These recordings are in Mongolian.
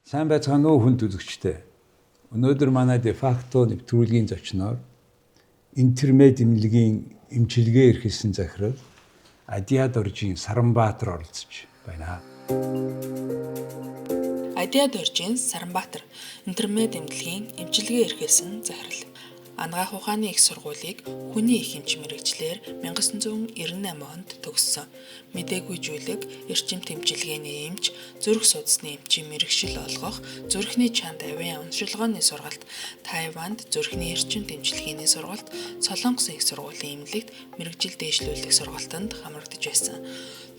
Сайн байцгаана уу хүнд үзэгчдээ. Өнөөдөр манай дефакто нэвтрүүлгийн зочноор Интермед эмнэлгийн эмчилгээ эрхэлсэн захирал Адиа Доржийн Саранбаатар оролцож байна. Адиа Доржийн Саранбаатар Интермед эмнэлгийн эмчилгээ эрхэлсэн захирал. Анагаах ухааны их сургуулийг хүний их эмч мэргэжлээр 1998 онд төгссөн. Мдээгүй жүүлэг, эрчим тэмчилгээний эмч, зүрх судасны эмчийн мэргэжил олгох, зүрхний чанд авийн оншилгооны сургалт, Тайванд зүрхний эрчим тэмчилгээний сургалт, Солонгосын их сургуулийн эмнэлэгт мэргэжил дээшлүүлэх сургалтанд хамрагдаж байсан.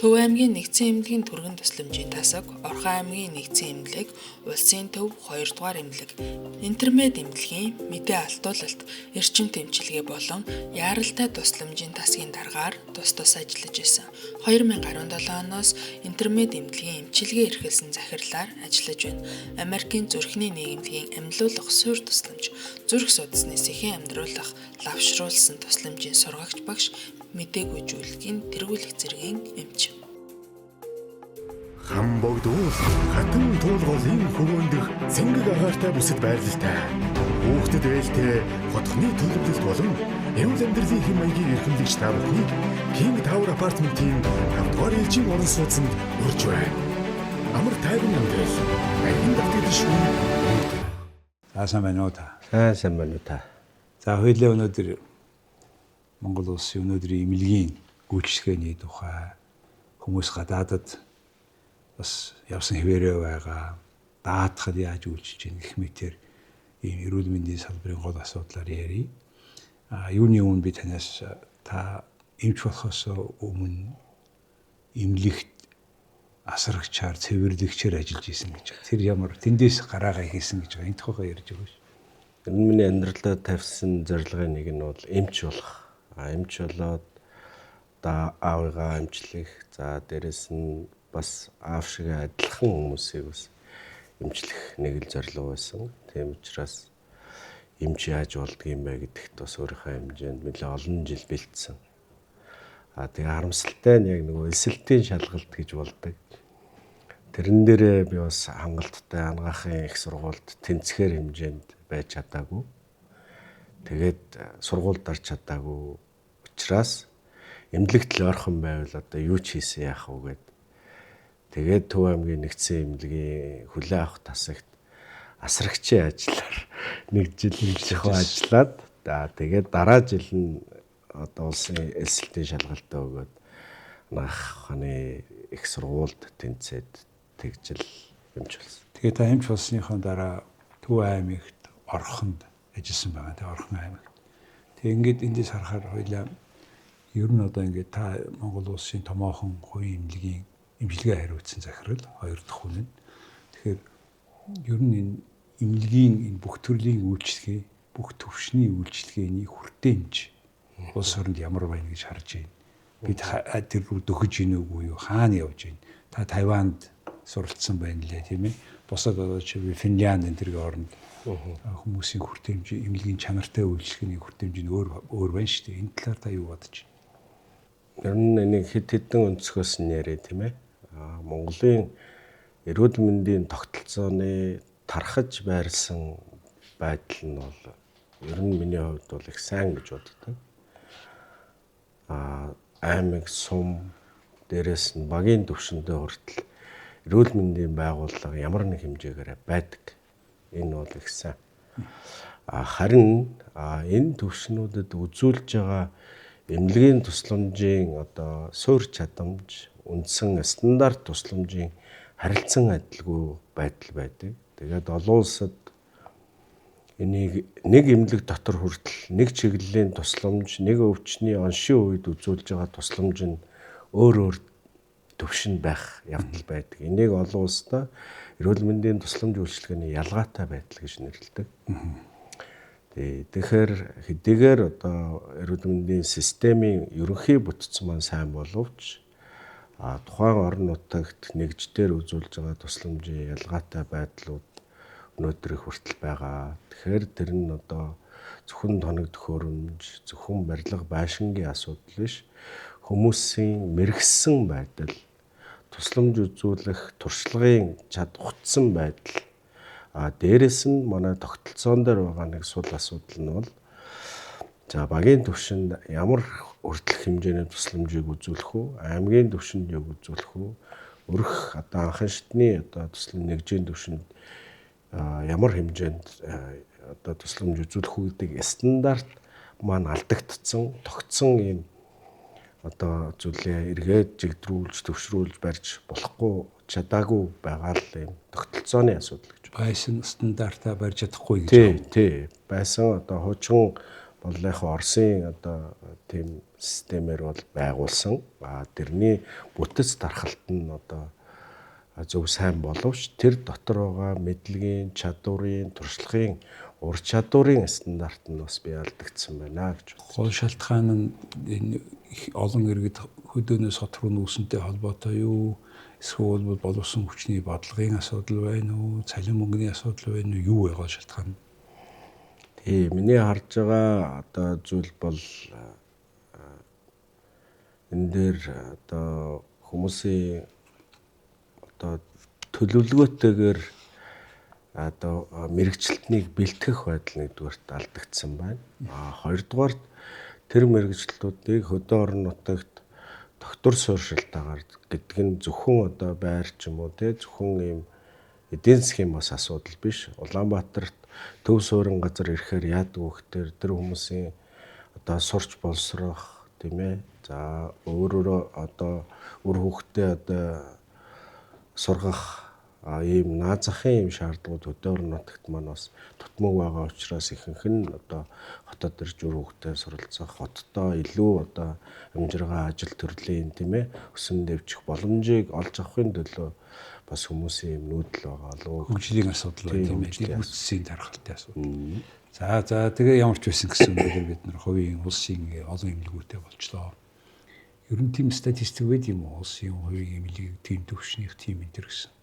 Төв аймгийн нэгдсэн эмнэлгийн түргэн тусламжийн тасаг, Орхон аймгийн нэгдсэн эмнэлэг, Улсын төв 2 дугаар эмнэлэг, Интермед эмнэлгийн мэдээ алдуулалт, эрчим тэмчилгээ болон яаралтай тусламжийн тасгийн даргаар тус тус ажиллаж байсан. 2017 оноос Интермед эмнэлгийн эмчилгээ эрхэлсэн захирлаар ажиллаж байна. Америкийн зүрхний нийгэмлэгийн амьлуулах суурь тусламж, зүрх судасны сэхэн амьдруулах, лавшруулсан тусламжийн сургагч багш, мдээгүй жүүлгийн тэргүүлэх зэргийн эмч. Хам богд уул хатан туулголын хөвөөндөх цэнгэг агаартай бүсэд байрлалтай. Хүүхдэд ээлтэй хотхны төлөвлөлт болон эрүүл амьдралын хэм маягийг эрхэмлэгч та бүхнийг King Tower Apartment-ийн 5 дугаар ээлжийн орон сууцнд урьж байна. Амар тайван амьдрал, аян давтагдшгүй. За сайн байна уу та? Аа сайн байна уу та? За хоёулаа өнөөдөр Монгол улсын өнөөдрийн эмнэлгийн үйлчилгээний тухай хүмүүс гадаадад бас явсан хэвээрээ байгаа. Даатгал яаж үйлчилж гин гэх мэтэр ийм эрүүл мэндийн салбарын гол асуудлаар ярив. А юуны өмнө би танаас та эмч болохоос өмнө эмнэлэгт асрагчаар, цэвэрлэгчээр ажиллаж исэн гэж. Тэр ямар тэндээс гараагаа хийсэн гэж байгаа. Энэ тухай ярьж өгөөч. Энэ миний амьдралдаа тавьсан зорилгын нэг нь бол эмч болох. А эмч болоод одоо аавыгаа эмчлэх, за дээрэс нь бас аав шиг адилхан хүмүүсийг бас эмчлэх нэг л зорилго байсан. Тийм учраас эмч яаж болдгийм бэ гэдэгт бас өөрийнхөө хэмжээнд нэлээ олон жил бэлдсэн. А тэгээ харамсалтай нь яг нөгөө элсэлтийн шалгалт гэж болдог. Тэрэн дээрээ би бас хангалттай анагаахын их сургуульд тэнцэхээр хэмжээнд байж чадаагүй. Тэгээд сургуульд дарж чадаагүй учраас эмнэлэгт л ойрхон байвал одоо юу ч хийсэн яах вэ гэд. Тэгээд Төв аймгийн нэгдсэн эмнэлгийн хүлээн авах тасагт асрагчийн ажиллаар нэг жил жихүү ажиллаад тэгээд дараа жил нь одоо улсын элсэлтийн шалгалтаа өгөөд анагаах ухааны их сургуульд тэнцээд тэгжил эмч болсон. Тэгээд та эмч болсныхоо дараа Төв аймагт Орхонд ажилласан байгаа тийм Орхон аймагт. Тэгээд ингээд эндээс харахаар хоёлаа ер нь одоо ингээд та Монгол улсын томоохон хувийн эмнэлгийн эмчилгээ хариуцсан захирал хоёр дахь хүн нь. Тэгэхээр ер нь энэ эмнэлгийн энэ бүх төрлийн үйлчилгээ, бүх төвшний үйлчилгээний хүртээмж улс оронд ямар байна гэж харж байна. Бид тэр рүү дөхөж ийн үгүй юу? Хаана явж байна? Та Тайванд суралцсан байна лээ тийм ээ. Бусад одоо чи Финлянд энэ тэргийн оронд хүмүүсийн хүртээмж, эмнэлгийн чанартай үйлчилгээний хүртээмж нь өөр өөр байна шүү дээ. Энэ талаар та юу бодож байна? Ер нь энийг хэд хэдэн өнцгөөс нь яриа тийм ээ. Монголын эрүүл мэндийн тогтолцооны тархаж байрлсан байдал нь бол ер нь миний хувьд бол их сайн гэж боддог. Аймаг, сум, дээрэс нь багийн түвшиндээ хүртэл эрүүл мэндийн байгууллага ямар нэг хэмжээгээр байдаг. Энэ бол их сайн. Харин энэ түвшнүүдэд үзүүлж байгаа эмнэлгийн тусламжийн одоо суурь чадамж, үндсэн стандарт тусламжийн харилцан адилгүй байдал байдаг. Тэгээд олон улсад энийг нэг эмнэлэг дотор хүртэл нэг чиглэлийн тусламж, нэг өвчний оншийн үед үзүүлж байгаа тусламж нь өөр өөр төвшөнд байх явдал байдаг. Энийг олон улсдаа эрүүл мэндийн тусламж үйлчилгээний ялгаатай байдал гэж нэрлэдэг. Тэгэхээр хэдийгээр одоо эрүүл мэндийн системийн ерөнхий бүтц маань сайн боловч тухайн орон нутагт нэгждэр үзүүлж байгаа тусламжийн ялгаатай байдлууд өнөөдөр их хүртэл байгаа. Тэгэхээр тэр нь одоо зөвхөн тоног төхөөрөмж, зөвхөн барилга байшингийн асуудал биш. Хүмүүсийн мэргэссэн байдал, тусламж үзүүлэх туршлагын чадварсан байдал А дээрэс нь манай тогтолцоон дээр байгаа нэг сул асуудал нь бол за багийн түвшинд ямар хүртэлх хэмжээний тусламжийг үзүүлэх үү, аймгийн түвшинд юу үзүүлэх үү, өрх одоо анхан шатны одоо туслам нэгжийн түвшинд ямар хэмжээнд одоо тусламж үзүүлэх үү гэдэг стандарт маань алдагдсан, тогтсон ийм одоо зүйлээ эргээд жигдрүүлж, төвшрүүлж барьж болохгүй чадаагүй байгаа л ийм тогтолцооны асуудал гэж. Байсан стандартаа барьж чадахгүй гэж. Тий, тий. Байсан одоо хуучин бол яг Оросын одоо тийм системээр бол байгуулсан. А тэрний бүтэц дархалт нь одоо зөв сайн боловч тэр дотор байгаа мэдлэгийн, чадварын, туршлагын, ур чадварын стандарт нь бас бий алдагдсан байна гэж бодсон. Гол шалтгаан нь энэ их олон иргэд хөдөөнөөс хот руу нүүсэнтэй холбоотой юу? Эсвэл бол боловсон хүчний бодлогын асуудал байна уу? Цалин мөнгөний асуудал байна уу? Юу вэ гол шалтгаан? Тий, миний харж байгаа одоо зүйл бол энэ дээр одоо хүмүүсийн одоо төлөвлөгөөтэйгээр одоо мэрэгчлэлтнийг бэлтгэх байдал нэгдүгээрт алдагдсан байна. А хоёрдугаарт тэр мэрэгчлэлтүүдийг хөдөө орон нутагт тогтвор суурьшилтайгаар гэдэг нь зөвхөн одоо байр ч юм уу те зөвхөн ийм эдийн засгийн бас асуудал биш. Улаанбаатарт төв суурин газар ирэхээр яадаг вэ гэхээр тэр хүмүүсийн одоо сурч боловсрох тийм ээ. За өөрөөрөө одоо үр хүүхдээ одоо сургах ийм наад захын ийм шаардлагууд хөдөө орон нутагт маань бас тутмаг байгаа учраас ихэнх нь одоо хотод ирж үр хүүхдээ суралцах, хотдоо илүү одоо амжиргаа ажил төрлийн тийм ээ өсөн дэвжих боломжийг олж авахын төлөө бас хүмүүсийн ийм нүүдэл байгаа лөө. Хөгжлийн асуудал байна тийм ээ. Бүтцийн тархалтай асуудал. За тэгээ ямар ч байсан гэсэн өнөөдөр бид нар хувийн улсын олон эмнэлгүүтэй болчлоо. Ер нь тийм статистик байд юм уу? Улсын хувийн эмнэлгийг тийм төвшнийх тийм энэ төр гэсэн.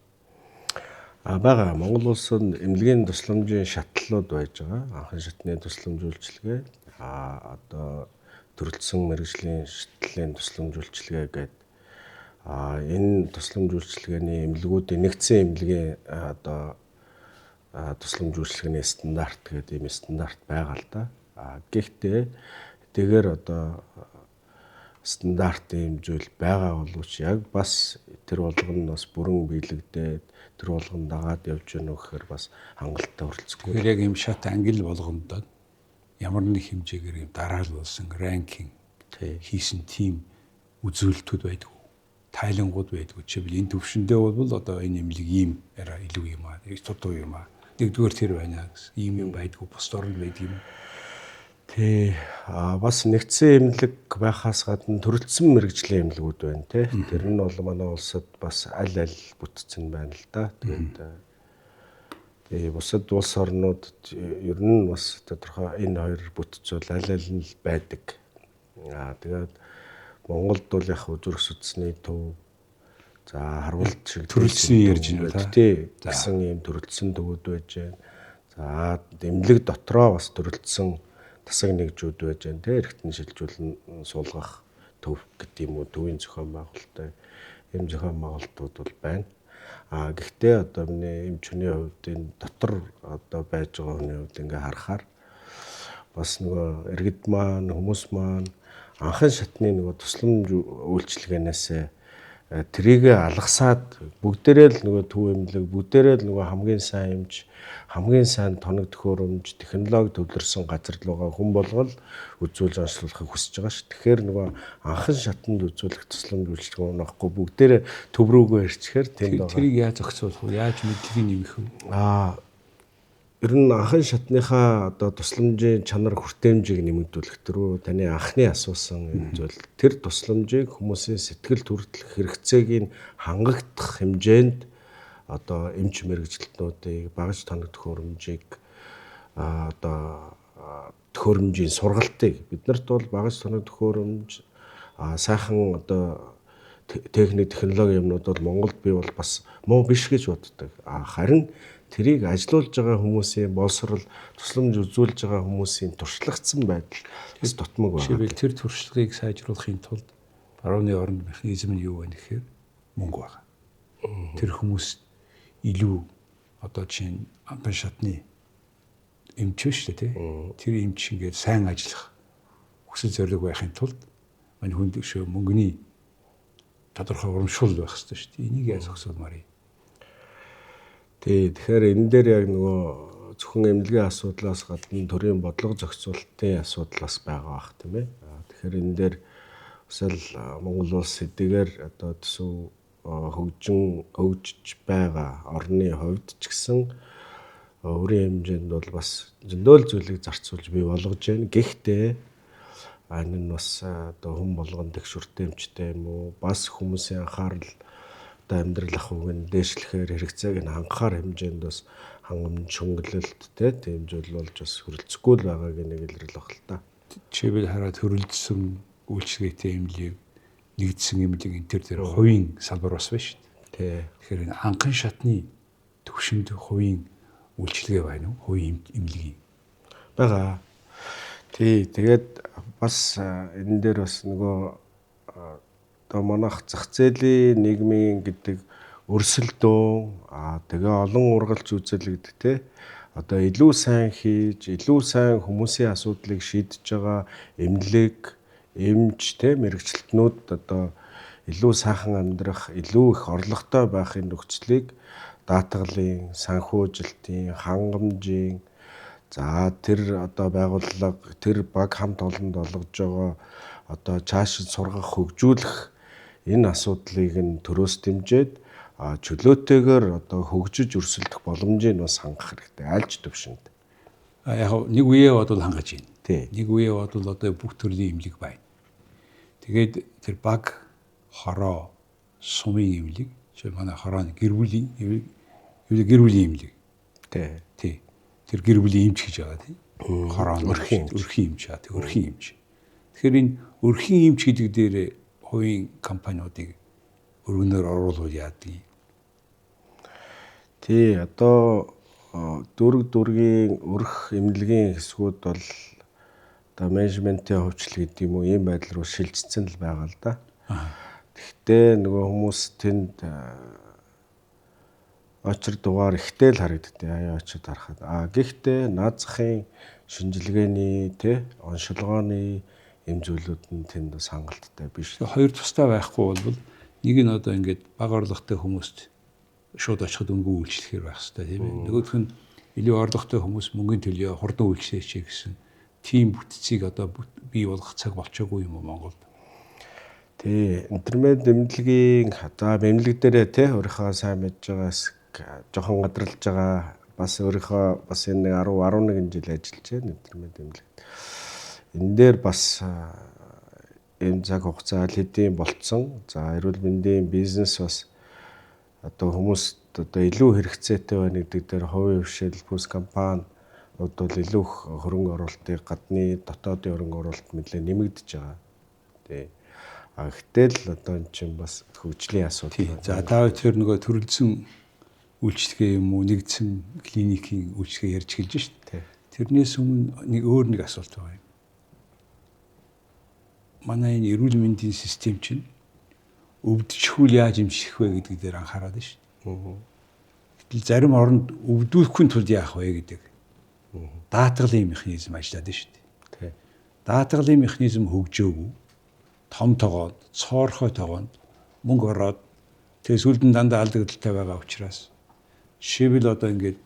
А байгаа. Монгол улсад эмнэлгийн тусламжийн шатлалууд байж байгаа. Анхан шатны тусламж үйлчилгээ, а одоо төрөлдсөн мэргэжлийн шатлалын тусламж үйлчилгээ гэдэг. А энэ тусламж үйлчилгээний эмнэлгүүдийн нэгдсэн эмнэлгийн одоо тусламж үйлчилгээний стандарт гэдэг ийм стандарт байгаа л да. А гэхдээ тэгээр одоо стандарт ийм зүйл байгаа боловч яг бас тэр болгоно бас бүрэн биелэгдээд тэр болгон дагаад явж гэнэ гэхээр бас хангалттай хүрэлцэхгүй. Тэгэхээр яг ийм шат ангил болгонд ямар нэг хэмжээгээр ийм дараалал болсон ранкинг хийсэн тийм үзүүлэлтүүд байдаг. Тайлангууд байдаг. Жишээлбэл энэ төвшөндөө бол одоо энэ эмнэлэг ийм арай илүү юм аа. Дутуу юм аа. Нэгдүгээр тэр байна гэсэн. Ийм юм байдгүй, бусд оронд байдаг юм. Тий. А бас нэгдсэн эмнэлэг байхаас гадна төрөлдсөн мэргэжлийн эмнэлгүүд байна тий. Тэр нь бол манай улсад бас аль аль бүтцэн байна л да. Тэгээд тий бусад улс орнуудад ер нь бас тодорхой энэ хоёр бүтц бол аль аль нь л байдаг. Аа тэгээд Монголд бол яг зүрх судасны төв, за харвалт шиг төрөлдсөн ярьж байна та. Тий. Гэсэн ийм төрөлдсөн төвүүд байж байна. За эмнэлэг дотроо бас төрөлдсөн тасаг нэгжүүд байж байна те эргэтэн шилжүүлэн суулгах төв гэдэг юм уу төвийн зохион байгуулалттай ийм зохион байгуулалтууд бол байна. А гэхдээ одоо миний эмч хүний хувьд энэ дотор одоо байж байгаа хүний хувьд ингээ харахаар бас нөгөө иргэд маань хүмүүс маань анхан шатны нөгөө тусламж үйлчилгээнээс тэрийг алгасаад бүгдээрээ л нөгөө төв эмнэлэг бүгдээрээ л нөгөө хамгийн сайн эмч, хамгийн сайн тоног төхөөрөмж, технологи төвлөрсөн газар руугаа хүн болгол үзүүлж онцлуулахыг хүсэж байгаа ш. Тэгэхээр нөгөө анхан шатанд үзүүлэх тусламж үйлчилгээ унахгүй бүгдээрээ төв рүүгөө ирчихээр тэнд байгаа. Тэрийг яаж зохицуулах вэ? Яаж мэдлэгийг нэмэх вэ? Ер нь анхан шатныхаа одоо тусламжийн чанар хүртээмжийг нэмэгдүүлэх төрөө таны анхны асуусан энэ зүйл тэр тусламжийг хүмүүсийн сэтгэл төрөлх хэрэгцээг нь хангагдах хэмжээнд одоо эмч мэргэжилтнүүдийг багаж тоног төхөөрөмжийг одоо төхөөрөмжийн сургалтыг биднэрт бол багаж тоног төхөөрөмж сайхан одоо техник технологи юмнууд бол Монголд бий бол бас муу биш гэж боддог. Харин тэрийг ажилуулж байгаа хүмүүсийн боловсрол тусламж үзүүлж байгаа хүмүүсийн туршлагацсан байдал бас дутмаг байна. Жишээлбэл тэр туршлагыг сайжруулахын тулд барууны оронд механизм нь юу вэ гэхээр мөнгө байна. Тэр хүмүүс илүү Одоо чинь анхан шатны эмч шүү дээ, тий. Тэр эмч ингээд сайн ажиллах хүсэл зориг байхын тулд мань хүнд өшөө мөнгөний тодорхой урамшуул байх ёстой шүү дээ. Энийг яаж зохицуулмаар юм? Тий, тэгэхээр энэ дээр яг нөгөө зөвхөн эмнэлгийн асуудлаас гадна төрийн бодлого зохицуулалтын асуудал бас байгаа бах, тийм ээ. Тэгэхээр энэ дээр бас л Монгол улс хэдийгээр одоо төсөв хөгжин хөгжиж байгаа орны хувьд ч гэсэн өөрийн хэмжээнд бол бас зөндөө л зүйлийг зарцуулж бий болгож байна. Гэхдээ энэ нь бас одоо хүн болгон тэгшүртэй эмчтэй юм уу? Бас хүмүүсийн анхаарал одоо амьдрал ахуйг нь дээшлэхээр хэрэгцээг нь хангахаар хэмжээнд бас хангамж, хөнгөлөлт тийм зүйл болж бас хөрөлцөхгүй л байгааг нэг илрэл баг л та. Жишээлбэл хараад хөрөлдсөн үйлчилгээтэй эмнэлэг, нэгдсэн эмнэлэг энэ төр дээр хувийн салбар бас байна шүү дээ. Тэгэхээр энэ анхан шатны төвшөнд хувийн үйлчилгээ байна уу? Хувийн эмнэлгийн байгаа. Тий, тэгээд бас энэ дээр бас нөгөө одоо манайх зах зээлийн нийгмийн гэдэг өрсөлдөөн, тэгээ олон ургалч үзэл гэдэг те одоо илүү сайн хийж, илүү сайн хүмүүсийн асуудлыг шийдэж байгаа эмнэлэг, эмч те мэрэгчлэтнүүд одоо илүү сайхан амьдрах, илүү их орлоготой байхын нөхцөлийг даатгалын, санхүүжилтийн, хангамжийн, за тэр одоо байгууллага, тэр баг хамт олонд олгож байгаа одоо чааш сургах, хөгжүүлэх энэ асуудлыг нь төрөөс дэмжиж чөлөөтэйгээр одоо хөгжиж өрсөлдөх боломжийг бас хангах хэрэгтэй альж төвшөнд. Яг нэг үеэ бодвол хангаж байна. Нэг үеэ бодвол одоо бүх төрлийн эмнэлэг байна. Тэгээд тэр баг, хороо, сумын эмнэлэг, жишээ манай хорооны гэр бүлийн эмнэлэг, гэр бүлийн эмнэлэг. Тий. Тэр гэр бүлийн эмч гэж байгаа тий. Хорооны өрхийн эмч, тий, өрхийн эмч. Тэгэхээр энэ өрхийн эмч гэдэг дээр хувийн компаниудыг өргөнөөр оруулвал яадаг юм? Тий, одоо дүүрэг дүүргийн өрх эмнэлгийн хэсгүүд бол одоо менежментийн хувьчлал гэдэг юм уу, ийм байдал руу шилжчихсэн л байгаа л да. Гэхдээ нөгөө хүмүүс тэнд очир дугаар ихтэй л харагддээ аяа очиод харахад. Гэхдээ наад захын шинжилгээний тэ оншилгооны эм зүйлүүд нь тэнд бас хангалттай биш. Хоёр тусдаа байхгүй бол нэг нь одоо ингээд бага орлоготой хүмүүст шууд очиход үнэгүй үйлчлэхээр байх хэрэгтэй тийм ээ. Нөгөөх нь илүү орлоготой хүмүүс мөнгөний төлөө хурдан үйлчлээч гэсэн тийм бүтцийг одоо бий болгох цаг болчоогүй юм уу Монголд? Тий, интернет эмнэлгийн за эмнэлэг дээрээ тий өөрийнхөө сайн мэдж байгаа хэсэг жоохон гадралж байгаа, бас өөрийнхөө бас энэ 10 11 жил ажиллаж байна интернет эмнэлэгт. Энэ дээр бас энэ цаг хугацаа аль хэдийн болцсон. За эрүүл мэндийн бизнес бас одоо хүмүүст одоо илүү хэрэгцээтэй байна гэдэг дээр хувийн хвшил, бүс компаниуд бол илүү их хөрөнгө оруулалтыг гадны дотоодын хөрөнгө оруулалт нэлээд нэмэгдэж байгаа. Тий. Гэтэл одоо энэ чинь бас хөгжлийн асуудал. За та хоёр нөгөө төрөлдсөн үйлчилгээ юм уу, нэгдсэн клиникийн үйлчилгээ ярьж эхэлж шít. Тэрнээс өмнө нэг өөр нэг асуулт байгаа юм. Манай энэ эрүүл мэндийн систем чинь өвдчихвэл яаж эмчлэх вэ гэдэг дээр анхаарал шүү дээ. Гэтэл зарим оронд өвдүүлэхгүй тулд яах вэ гэдэг даатгалын механизм ажиллаад шүү дээ. Даатгалын механизм хөгжөөгүй, том тогоонд, цоорхой тогоонд мөнгө ороод тэгээ сүүлд нь дандаа алдагдaltaй байгаа учраас жишээлбэл одоо ингээд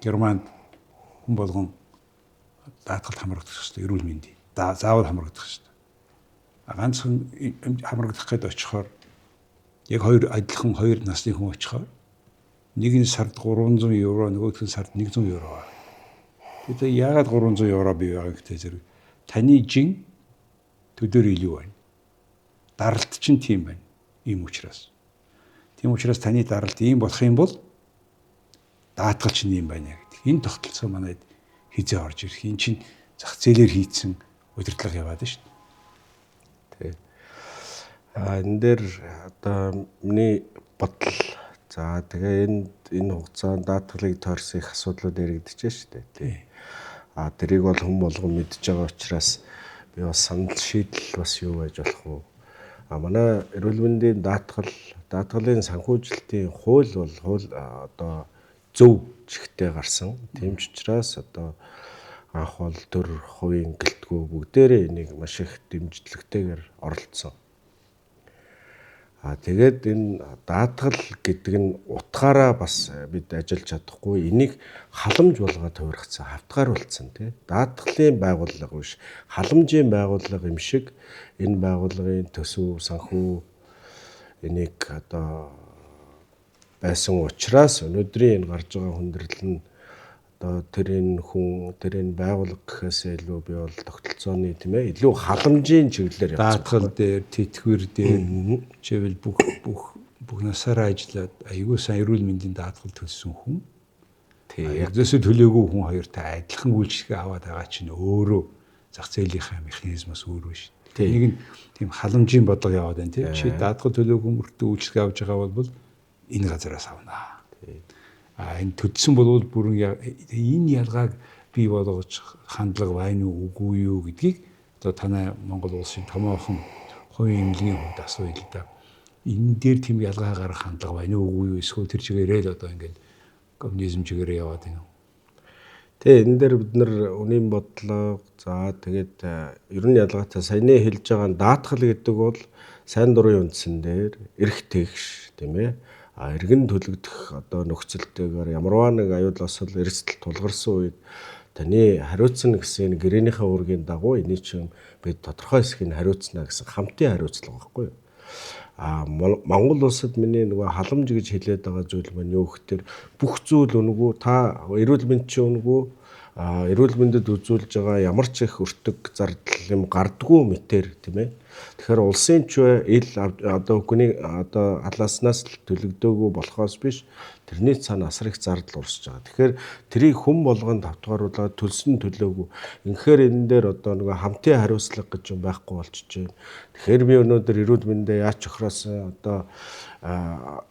Германд хүн болгон даатгалд хамрагдах хэрэгтэй, эрүүл мэндийн заавал хамрагдах хэрэгтэй. Ганцхан хамрагдах гээд очихоор яг хоёр адилхан хоёр насны хүн очихоор нэг нь сард 300 евро, нөгөөх нь сард 100 евро. Тэгээд яагаад 300 евро бий байгаа гэдэг зэрэг таны жин төдөр илүү байна. Даралт чинь тийм байна. Ийм учраас. Тийм учраас таны даралт ийм болох юм бол даатгал чинь ийм байна гэдэг. Энэ тогтолцоо манайд хизээ орж ирэх. Энэ чинь зах зээлээр хийцэн удирдлага яваад шүү дээ. Тий. Энэ дээр одоо миний бодол за тэгээ энэ хугацаанд даатгалыг тойрсон их асуудлууд яригдчихэж шүү дээ. Тий. Тэрийг бол хүн болгон мэдж байгаа учраас би бас санал шийдэл бас юу байж болох вэ? Манай эрүүл мэндийн даатгалын санхүүжилтийн хууль бол хууль одоо Зөв чигтээ гарсан. Тийм ч учраас одоо анх бол төр хувийн гэлтгүү бүгдээрээ энийг маш их дэмжлэгтэйгээр оролцсон. Тэгээд энэ даатгал гэдэг нь утгаараа бас бид ажиллаж чадахгүй, энийг халамж болгоод хувиргацсан, хавтгааруулсан тий. Даатгалын байгууллага биш, халамжийн байгууллага юм шиг энэ байгууллагын төсөв, санхүү энийг одоо байсан учраас өнөөдрийн энэ гарч байгаа хүндрэл нь одоо тэр энэ хүн, тэр энэ байгууллага гэхээсээ илүү би бол тогтолцооны тийм ээ илүү халамжийн чиглэлээр явсан. Даатгал дээр, тэтгэвэр дээр жишээлбэл бүх бүх бүх насаараа ажиллаад аягүй сайн эрүүл мэндийн даатгал төлсөн хүн. Тийм. Ердөөсөө төлөөгүй хүн хоёртой адилхан үйлчлэгээ аваад байгаа чинь өөрөө зах зээлийнхаа механизмаас өөр биш. Нэг нь тийм халамжийн бодлого яваад байна тийм. Чи даатгал төлөөгүй мөртөө үйлчлэгээ авч байгаа бол энэ газараас авнаа. Тийм. Энэ төдсөн болвол бүрэн энэ ялгааг бий болгож хандлага байна уу үгүй юу гэдгийг одоо танай Монгол улсын томоохон хувийн эмнэлгийн хувьд асууя л да. Энэ дээр тийм ялгаа гаргах хандлага байна уу үгүй юу, эсвэл тэр чигээрээ л одоо ингээд коммунизм чигээрээ яваад байна уу? Тэ энэ дээр бид нар үнийн бодлого, за тэгээд ер нь ялгаатай саяны хэлж байгаа даатгал гэдэг бол сайн дурын үндсэн дээр эрх тэгш тийм ээ эргэн төлөгдөх одоо нөхцөлтэйгээр ямарваа нэг аюул осол эрсдэл тулгарсан үед таны хариуцна гэсэн гэрээнийхээ үүргийн дагуу эний чинь бид тодорхой хэсгийг хариуцна гэсэн хамтын хариуцлага байхгүй юу? Монгол улсад миний нөгөө халамж гэж хэлээд байгаа зүйл маань юу гэхээр бүх зүйл үнэгүй, та эрүүл мэнд чинь үнэгүй, эрүүл мэндэд үзүүлж байгаа ямар ч их өртөг зардал юм гардггүй мэтэр тийм ээ. Тэгэхээр улсын ч бай ил одоо хүний одоо халааснаас л төлөгдөөгүй болохоос биш, тэрний цаана асар их зардал урсж байгаа. Тэгэхээр тэрийг хүн болгон тавтгааруулаад төлсөн төлөөгүй. Үнэхээр энэ дээр одоо нөгөө хамтын хариуцлага гэж юм байхгүй болчихж байна. Тэгэхээр би өнөөдөр эрүүл мэндээ яаж охиросон одоо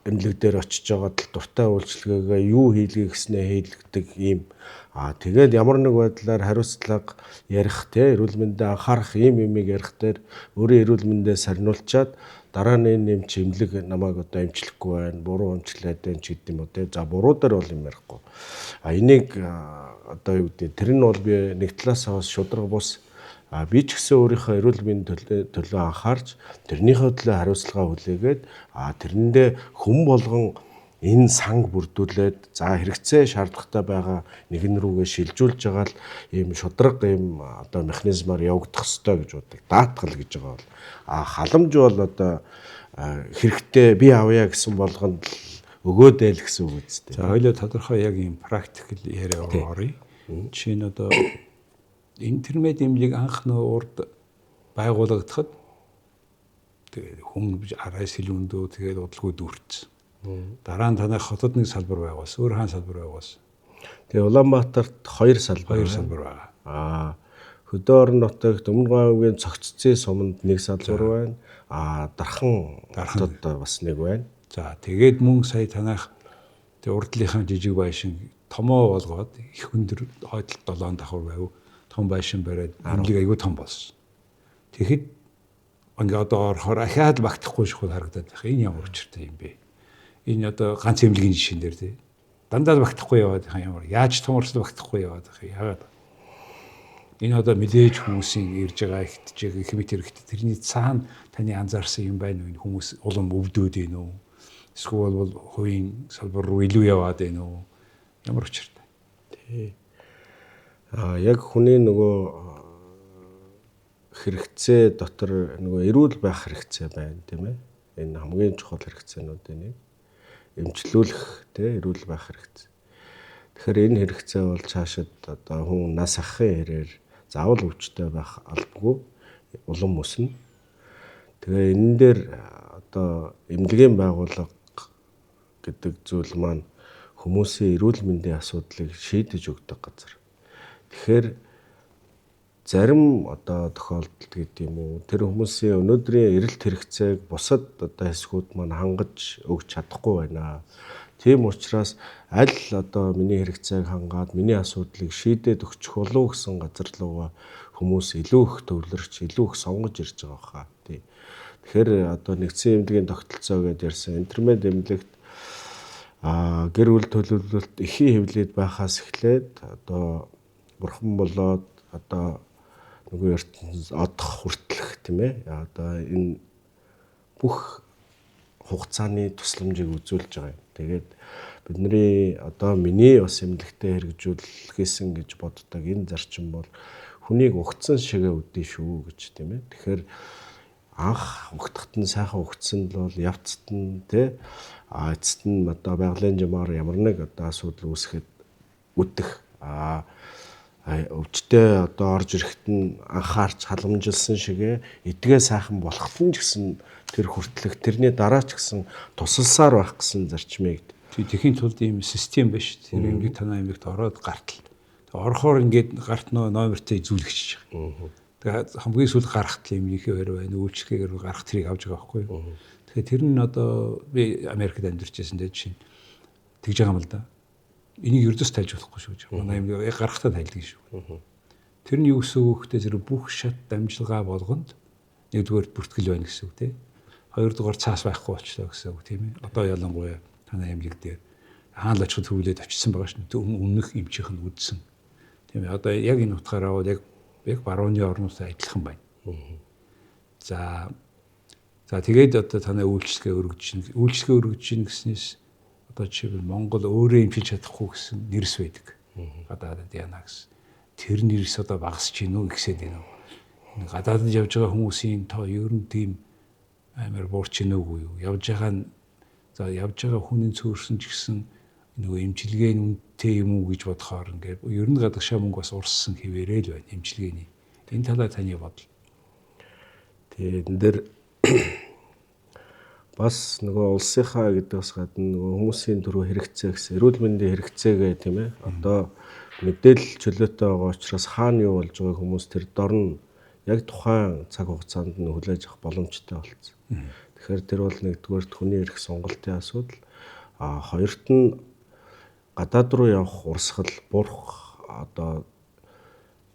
эмнэлэг дээр очиж байгаа л дуртай үйлчлэгээгээ юу хийлгэе гэснээ хийлгдэг ийм. Тэгээд ямар нэг байдлаар хариуцлага ярих те эрүүл мэндэ анхаарах ийм юмыг ярих дээр өөрийн эрүүл мэндээ сарниулчаад дараа нь энэ эмч эмнэлэг намайг одоо эмчлэхгүй байна, буруу эмчлээд байна ч гэдэг юм уу те. За буруу дээр бол юм ярихгүй. Энийг одоо юу гэдэг тэр нь бол би нэг талаас бас шудраг бус. Би ч гэсэн өөрийнхөө эрүүл мэндийн төлөө анхаарч тэрнийхээ төлөө хариуцлага хүлээгээд тэрэндээ хүн болгон энэ санг бүрдүүлээд за хэрэгцээ шаардлагатай байгаа нэгэн рүүгээ шилжүүлж байгаа л ийм шудраг ийм одоо механизмаар явагдах ёстой гэж боддог. Даатгал гэж байгаа бол халамж бол одоо хэрэгтэй би авъя гэсэн болгонд өгөөд ээл гэсэн үг үстэй. За хоёлоо тодорхой яг ийм практикал яриа оръё. Жишээ нь одоо интернет эмнэлэг анх нөө урд байгуулагдахад тэгээд хүн араас илүү өндөө тэгээд удалгүй дүүрсэн. Дараа нь танай хотод нэг салбар байгуулсан. Өөр хаан салбар байгуулсан. Тэгээ Улаанбаатарт 2 салбар. 2 салбар байгаа. Хөдөө орон нутагт Өмнө Говь аймгийн Цогццын суманд нэг салбар байна. Дархан хотод бас нэг байна. За тэгээд мөн сая танайх тэг урдлынхаа жижиг байшин томоо болгоод их өндөр хойдол 7 давхар байв. Том байшин бариад эмнэлэг аягүй том болсон. Тэгэхэд ингээ одоо орохоор ахаад багтахгүй шахуу харагдаад байх. Энэ ямар учиртай юм бэ? Энэ одоо ганц эмнэлгийн жишээн дээр тий. Дандаа багтахгүй яваад байх юм ямар. Яаж томорсон багтахгүй яваад байх юм. Яагаад? Энэ одоо мэдээж хүмүүсийн ирж байгаа ихтж байгаа их мэт хэрэгтэй. Тэрний цаана таны анзаарсан юм байна уу? Энэ хүмүүс улам өвдөөд байна уу? Эсвэл бол хувийн салбар руу илүү яваад байна уу? Ямар учиртай? Тий. Яг хүний нөгөө хэрэгцээ дотор нөгөө эрүүл байх хэрэгцээ байна тийм ээ. Энэ хамгийн чухал хэрэгцээнүүдийн нэг. Эмчлүүлэх тий эрүүл байх хэрэгцээ. Тэгэхээр энэ хэрэгцээ бол цаашид одоо хүн нас ахын хэрээр заавал өвчтэй байх албагүй улам өснө. Тэгээ энэ дээр одоо эмнэлгийн байгууллага гэдэг зүйл маань хүмүүсийн эрүүл мэндийн асуудлыг шийдэж өгдөг газар. Тэгэхээр зарим одоо тохиолдолд гэдэг юм уу тэр хүмүүсийн өнөөдрийн эрэлт хэрэгцээг бусад одоо хэсгүүд маань хангаж өгч чадахгүй байна. Тийм учраас аль одоо миний хэрэгцээг хангаад миний асуудлыг шийдээд өгчих болов гэсэн газар руугаа хүмүүс илүү их төвлөрч, илүү их сонгож ирж байгаа хаа. Тий. Тэгэхээр одоо нэгдсэн эмнэлгийн тогтолцоо гэдээ ярьсан интермед эмнэлэгт Гэр бүл төлөвлөлт эхийн хэвлээд байхаас эхлээд одоо бурхан болоод одоо нөгөө ертөнц одох хүртэлх, тийм ээ. Одоо энэ бүх хугацааны тусламжийг үзүүлж байгаа юм. Тэгээд бидний одоо миний бас эмнэлэгтээ хэрэгжүүлэхээсэн гэж боддог энэ зарчим бол хүнийг угтсан шигээ үдээ шүү гэж, тийм ээ. Тэгэхээр анх угтахт нь сайхан угтсан л бол явцад нь тий эцэст нь одоо байгалийн жамаар ямар нэг одоо асуудал үүсгэхэд үдэх, өвчтөй одоо орж ирэхэд нь анхаарч халамжилсан шигээ эдгээ сайхан болохт нь ч гэсэн тэр хүртлэх, тэрний дараа ч гэсэн тусалсаар байх гэсэн зарчмыг. Тэхийн тулд ийм систем биш. Тэр эмнэлэг танаа эмнэлэгт ороод гартал. Орохоор ингээд гарт номертэй зүйлгчиж байгаа. Тэгээ хамгийн сүүлд гарахт эмнэлгийн хоёр байна, үйлчлэгээр гарах тэрийг авч байгаа байхгүй юу. Тэгэхээр тэр нь одоо би Америкт амьдарч байсан дээ жишээ нь тэгж байгаа юм л да. Энийг ердөөс тайлж болохгүй шүү гэж. Манай эмнэлэг яг гарахтаа тайлдаг шүү. Тэр нь юу гэсэн үг вэ? Зэрэг бүх шат дамжилгаа болгонд нэгдүгээр бүртгэл байна гэсэн үг тийм. Хоёрдугаар цаас байхгүй болчлоо гэсэн үг тийм ээ. Одоо ялангуяа танай эмнэлэг дээр хаана л очиход төвлөд очсон байгаа шүү. Өмнөх эмчийнх нь үдсэн. Тийм ээ. Одоо яг энэ утгаараа бол яг барууны орнуудтай адилхан байна. За тэгээд одоо танай үйлчлэгээ өргөж чинь, үйлчлэгээ өргөж чинь гэснээс одоо жишээлбэл Монгол өөрөө эмчилж чадахгүй гэсэн нэрс байдаг. Гадаадад яана гэсэн. Тэр нэрс одоо багасч гин үү гэсэд байна уу. Гадаадад явж байгаа хүмүүсийн тоо ер нь тийм амар буурч гин үгүй юу. Явж байгаа нь за явж байгаа хүний цөөрсөн ч гэсэн нөгөө эмчилгээ нь үнэтэй юм уу гэж бодохоор ингээд ер нь гадагшаа мөнгө бас урссан хэвээрээ л байна эмчилгээний. Энэ талаар таны бодол. Тэгээ энэ дээр бас нөгөө улсынхаа гэдгээс гадна нөгөө хүмүүсийн дөрөв хэрэгцээ гэсэн эрүүл мэндийн хэрэгцээгээ, тийм ээ. Одоо мэдээлэл чөлөөтэй байгаа учраас хаана юу болж байгааг хүмүүс тэр дорн яг тухайн цаг хугацаанд нь хүлээж авах боломжтой болсон. Тэгэхээр тэр бол нэгдүгээр хүний эрх сонголтын асуудал. Хоёрт нь гадаад руу явах урсгал бурх одоо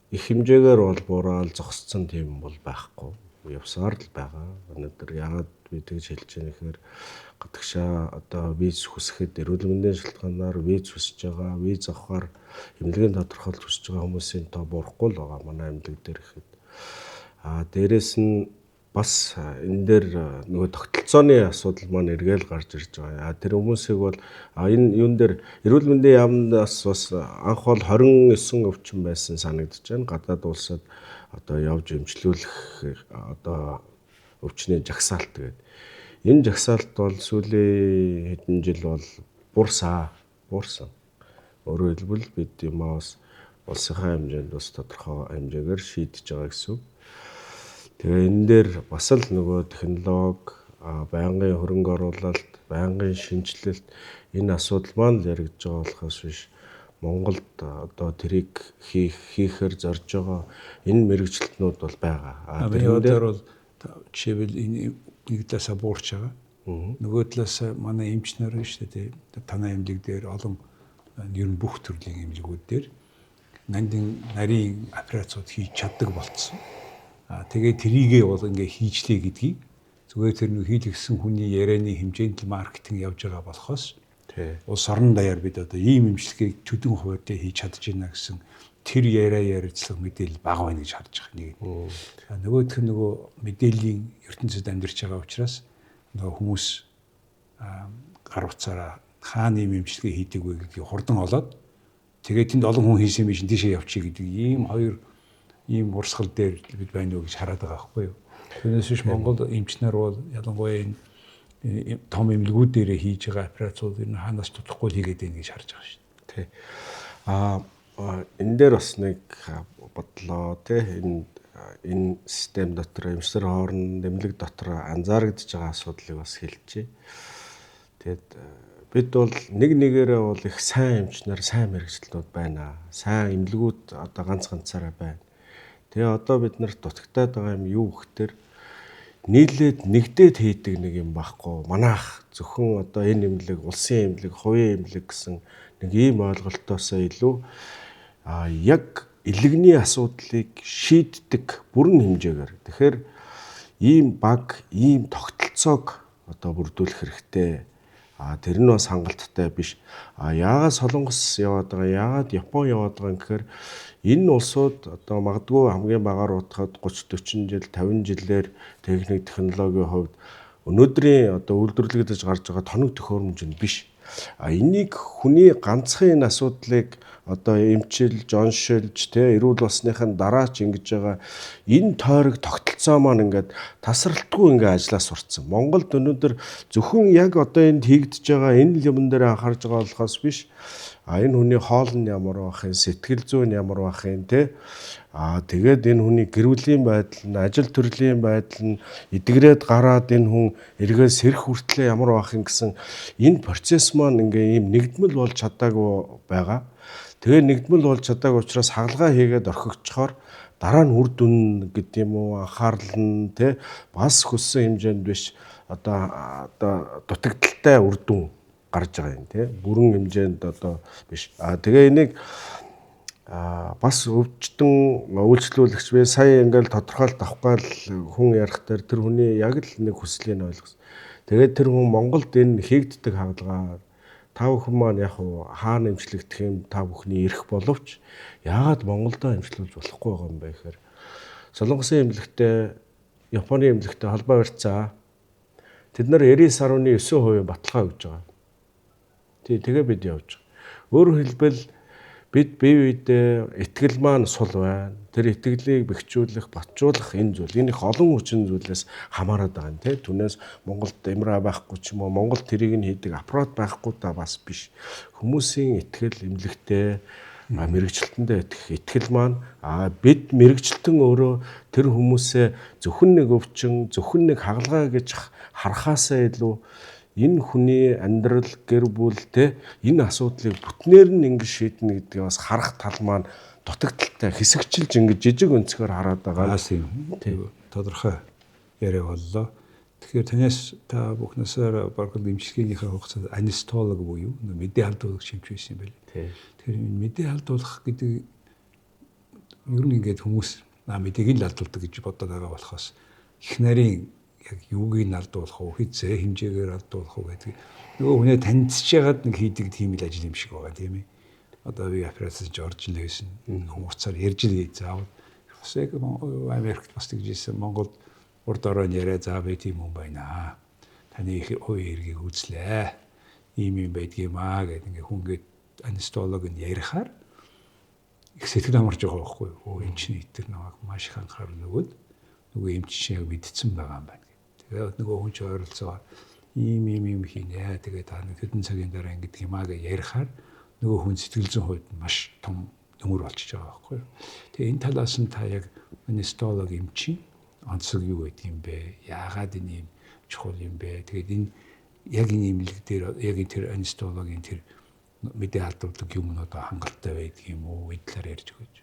их хэмжээгээр бол бураал зогсцсон тийм бол байхгүй. Явсаар л байгаа. Өнөөдөр яагаад би тэгж хэлж байгаа нэхэр гадагшаа одоо виз хүсэхэд эрүүл мэндийн шалтгаанаар виз хүсэж байгаа, виз авахар эмнэлгийн тодорхойлолт хүсэж байгаа хүмүүсийн тоо буурахгүй л байгаа манай эмнэлэг дээр ихэд. Дээрээс нь бас энэ дээр нөгөө тогтолцооны асуудал маань эргээл гарч ирж байгаа. Тэр хүмүүсийг бол энэ юун дээр эрүүл мэндийн яамнаас бас анх бол 29 өвчин байсан санагдаж байна. Гадаад улсад одоо явж эмчлүүлэх одоо өвчний жагсаалт гэдэг. Энэ жагсаалт бол сүүлийн хэдэн жил бол буурсан. Өөрөөр хэлбэл бид юмаа бас улсынхаа хэмжээнд бас тодорхой хэмжээгээр шийдэж байгаа гэсэн үг. Тэгээ энэ дээр бас л нөгөө технологи, байнгын хөрөнгө оруулалт, байнгын шинжилэлт энэ асуудал маань л яригдж байгаа болохоос биш Монголд одоо тэрийг хийхээр зорж байгаа энэ мэргэжилтнүүд бол байгаа. Тэр дээр бол жишээлбэл энэ нэг талаасаа буурч байгаа. Нөгөө талаасаа манай эмч нар шүү дээ. Танай эмнэлэг дээр олон ер нь бүх төрлийн эмнэлгүүд дээр нандин нарийн операцууд хийж чаддаг болцсон. Тэгээ трийгээ бол ингээ хийжлээ гэдгийг зүгээр тэр нэг хийлгсэн хүний ярианы хэмжээнд л маркетинг явж байгаа болохоос улс орон даяар бид одоо ийм эмчилгээг төдөн хуваарьтай хийж чадж байна гэсэн тэр яриа ярилцлага мэдээлэл бага байна гэж харж байгаа нэг. Нөгөөх нь нөгөө мэдээллийн ертөнцид амьдарч байгаа учраас нөгөө хүмүүс гар утсаараа хаана ийм эмчилгээ хийдэг вэ гэдгийг хурдан олоод тэгээд тэнд олон хүн хийсэн юм биш тийшээ явчих гэдэг ийм хоёр ийм урсгал дээр бид байна уу гэж хараад байгаа байхгүй юу. Түүнээс биш Монгол эмч нар бол ялангуяа энэ том эмнэлгүүд дээрээ хийж байгаа операцууд ер нь хаанаас ч тутахгүй хийгээд байна гэж харж байгаа шүү дээ. Тий. Энэ дээр бас нэг бодлоо тий энэ систем дотор эмчнэр хооронд эмнэлэг дотор анзаарэгдэж байгаа асуудлыг бас хэлчихье. Тэгээд бид бол нэг нэгээрээ бол их сайн эмчнэр, сайн мэргэжилтнүүд байна. Сайн эмнэлгүүд одоо ганц ганцаараа байна. Тэгээ одоо бид нарт дутагтаад байгаа юм юу гэхээр нийлээд нэгдээд хийдэг нэг юм байхгүй. Манайх зөвхөн одоо энэ эмнэлэг, улсын эмнэлэг, хувийн эмнэлэг гэсэн нэг ийм ойлголтоосоо илүү яг илэгний асуудлыг шийддэг бүрэн хэмжээгээр. Тэгэхээр ийм баг, ийм тогтолцоог одоо бүрдүүлэх хэрэгтэй. Тэр нь бас хангалттай биш. Яагаад Солонгос яваад байгаа, яагаад Япон яваад байгаа гэхээр энэ улсууд одоо магадгүй хамгийн багаар утахад 30 40 жил, 50 жилээр техник технологийн хувьд өнөөдрийн одоо үйлдвэрлэгдэж гарч байгаа тоног төхөөрөмж нь биш. Энийг хүний ганцхан энэ асуудлыг одоо эмчилж, оншилж, тэ эрүүл болсныхын дараа ч ингэж байгаа энэ тойрог тогтолцоо маань ингээд тасралтгүй ингээд ажиллаа сурцсан. Монголд өнөөдөр зөвхөн яг одоо энд хийгдэж байгаа энэ юмн дээр анхаарж байгаа болохоос биш. Энэ хүний хоол нь ямар байх юм, сэтгэл зүйн ямар байх юм, тэ. Тэгээд энэ хүний гэр бүлийн байдал нь, ажил төрлийн байдал нь эдгрээд гараад энэ хүн эргээд сэрэх хүртлээ ямар байх юм гэсэн энэ процесс маань ингээ ийм нэгдмэл болж чадаагүй байгаа. Тэгээ нэгдмэл болж чадаагүй учраас хагалгаа хийгээд орхигдохоор дараа нь үр дүн гэдэг юм уу, анхаарал нь тэ бас хүссэн хэмжээнд биш одоо дутагдaltaй үр дүн гарч байгаа юм тий. Бүрэн хэмжээнд одоо биш. Тэгээ энийг бас өвчтөн үйлчлүүлэгч би сая ингээл тодорхойлт авах гал хүн ярих дээр тэр хүний яг л нэг хүслийг ойлгосон. Тэгээд тэр хүн Монголд энэ хийгддэг хагалгаа та бүхэн маань яг хаана эмчлэгдэх юм та бүхний эрх боловч яагаад Монголдо эмчлүүлж болохгүй байгаа юм бэ гэхээр Солонгосын эмнэлэгтэй, Японы эмнэлэгтэй холбоо барьцаа. Тэд нар 99.9% баталгаа өгж байгаа. Тий, тэгээ бид явж байгаа. Өөрөөр хэлбэл бид бие биедээ итгэл маань сул байна. Тэр итгэлийг бэхжүүлэх, батжуулах энэ зүйл энэ их олон хүчин зүйлээс хамаарат байгаа юм тий. Түүнээс Монголд MRI байхгүй ч юм уу, Монголд тэрийг нь хийдэг аппарат байхгүй та бас биш. Хүмүүсийн итгэл эмнэлэгтэй мэрэгчлэлтэндээ итгэх итгэл маань бид мэрэгчлэлтэн өөрөө тэр хүмүүсээ зөвхөн нэг өвчин, зөвхөн нэг хагалгаа гэж харахаасаа илүү энэ хүний амьдрал, гэр бүл те энэ асуудлыг бүтнээр нь ингэж шийднэ гэдгийг бас харах тал маань дутагдaltaй хэсэгчилж ингэж жижиг өнцгөр хараад байгаа. Тийм. Тодорхой яриа боллоо. Тэгэхээр танаас та бүхнээс бараг эмчилгээнийхээ хугацаанд анестезиолог буюу мэдээ халдуулагч эмч байсан юм байна. Тэгэхээр энэ мэдээ халдуулах гэдэг ер нь ингээд хүмүүс мэдээг л алдуулдаг гэж бодоод байгаа болохоос их нарийн яг юуг нь алдуулах уу, хизээ хэмжээгээр алдуулах уу гэдэг нөгөө хүнээ таньцж ягаад нэг хийдэг тийм л ажил юм шиг байгаа тийм ээ. Одоо би операцид орж ил байсан. Хүн уцаар ярьж л заавал бас яг Америкт бас тэгж ийсэн. Монголд урд ороо яриа заа би тийм хүн байна. Таны их хувийн хэргийг үзлээ. Ийм юм байдгийм аа гэдэг ингээ хүн ингээд анестезиолог нь ярихаар их сэтгэл амарч байгаа байхгүй юу? Өө эн чинь итэр намайг маш их анхаарал өгөөд нөгөө эмч чинь яг мэдсэн байгаа юм байна. Тэгээд нөгөө хүн чинь ойролцоогоор ийм ийм юм хийнэ. Тэгээд та нэг хэдэн цагийн дараа ингэдэг юм аа гэж ярихаар нөгөө хүн сэтгэл зүйн хувьд маш том нөмөр болчихж байгаа байхгүй юу. Тэгээ энэ талаас нь та яг анестезиолог эмчийн онцлог юу гэдэг юм бэ? Яагаад энэ юм чухал юм бэ? Тэгээд энэ яг энэ эмнэлэг дээр яг энэ тэр анестезиологийн тэр мэдээ алдуулдаг юмнууд хангалттай байдаг юм уу? Энэ талаар ярьж өгөөч.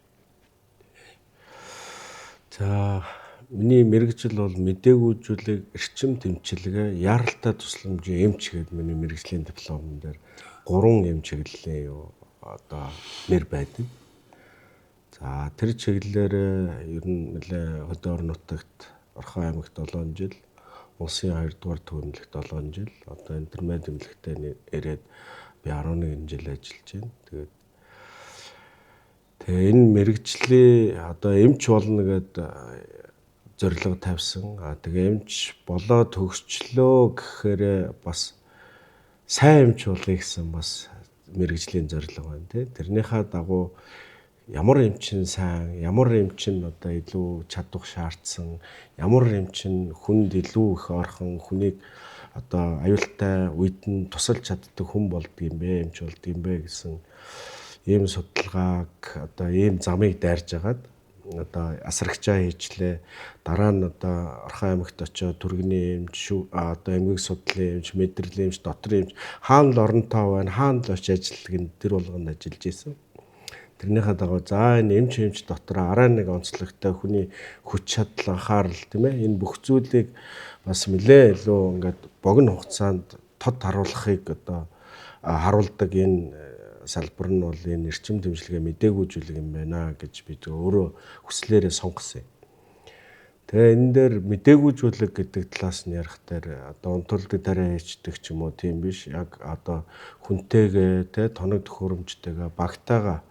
За миний мэргэжил бол мдэггүйжүүлэг эрчим тэмцэлгээ яаралтай тусламжийн эмч гэдэг миний мэргэжлийн дипломн дээр 3 эм чиглэлийн юу одоо нэр байдаг. За тэр чиглэлээр ер нь нэлээ хөдөө орон нутагт Орхон аймагт 7 жил, улсын 2 дугаар төв эмнэлэгт 7 жил, одоо интермед эмнэлэгтээ ирээд би 11 жил ажиллаж байна. Тэгээд тэгээ энэ мэргэжлийн одоо эмч болно гэдээ зорилго тавьсан. Тэгээ эмч болоо төгсчлөө гэхээр бас сайн эмч болъё гэсэн бас мэргэжлийн зорилго байна тий. Тэрнийхээ дагуу ямар эмч нь сайн, ямар эмч нь одоо илүү чадвар шаардсан, ямар эмч нь хүнд илүү их орхон, хүнийг одоо аюултай үед нь тусалж чаддаг хүн болдго юм бэ, эмч болдго юм бэ гэсэн ийм судалгааг одоо ийм замыг дайрж агаад одоо асрагчаа хийчлээ. Дараа нь одоо Орхон аймагт очиод түргэний эмч, одоо эмгэг судлалын эмч, мэдрэлийн эмч, дотрын эмч хаана л оронтоо байна, хаана л очиж ажиллах нь тэр болгонд ажиллаж исэн. Тэрнийхээ дагуу за энэ эмч эмч дотор арай нэг онцлогтой хүний хүч чадал, анхаарал тийм ээ энэ бүх зүйлийг бас нэлээ илүү ингээд богино хугацаанд тод харуулахыг одоо харуулдаг энэ салбар нь бол энэ эрчим тэмцэлгээ мдэггүйжүүлэг юм байна гэж би өөрөө хүслээрээ сонгосон юм. Тэгээ энэ дээр мдэггүйжүүлэг гэдэг талаас нь ярих дээр одоо унтуулдаг тариа хийчдэг ч юм уу тийм биш. Яг одоо хүнтэйгээ те тоног төхөөрөмжтэйгээ багтаага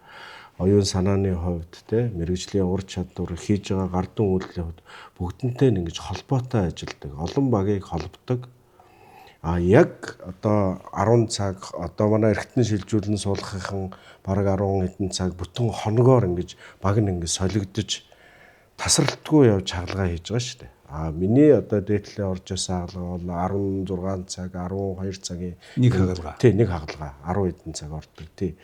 оюун санааны хувьд те мэрэгжлийн ур чадвар хийж байгаа гардун үйлдэлийн хувьд бүгдэнтэй нь ингэж холбоотой ажилладаг. Олон багийг холбодог. А яг одоо 10 цаг одоо манай эргэтэн шилжүүлэн суулгахын бараг 10 хэдэн цаг бүтэн хоногоор ингэж баг нь ингэж солигдож тасралтгүй явж хагалгаа хийж байгаа шүү дээ. А миний одоо дээдлээ орж исэн хагалгаа бол 16 цаг, 12 цагийн нэг хагалгаа. Тий, нэг хагалгаа 10 хэдэн цаг ордог тий.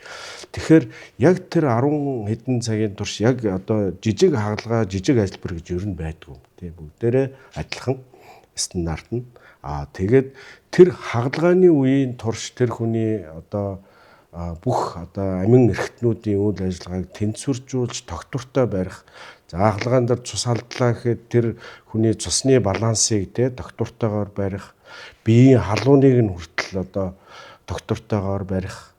Тэгэхээр яг тэр 10 хэдэн цагийн турш яг одоо жижиг хагалгаа, жижиг ажилбар гэж ер нь байдгүй. Тий, бүгдээрээ адилхан стандарт нь. А тэгээд тэр хагалгааны үеийн турш тэр хүний одоо бүх одоо амин эрхтнүүдийн үйл ажиллагааг тэнцвэржүүлж тогтвортой барих. За хагалгаан дээр цус алдлаа гэхэд тэр хүний цусны балансыг те тогтвортойгоор барих, биеийн халууныг нь хүртэл одоо тогтвортойгоор барих.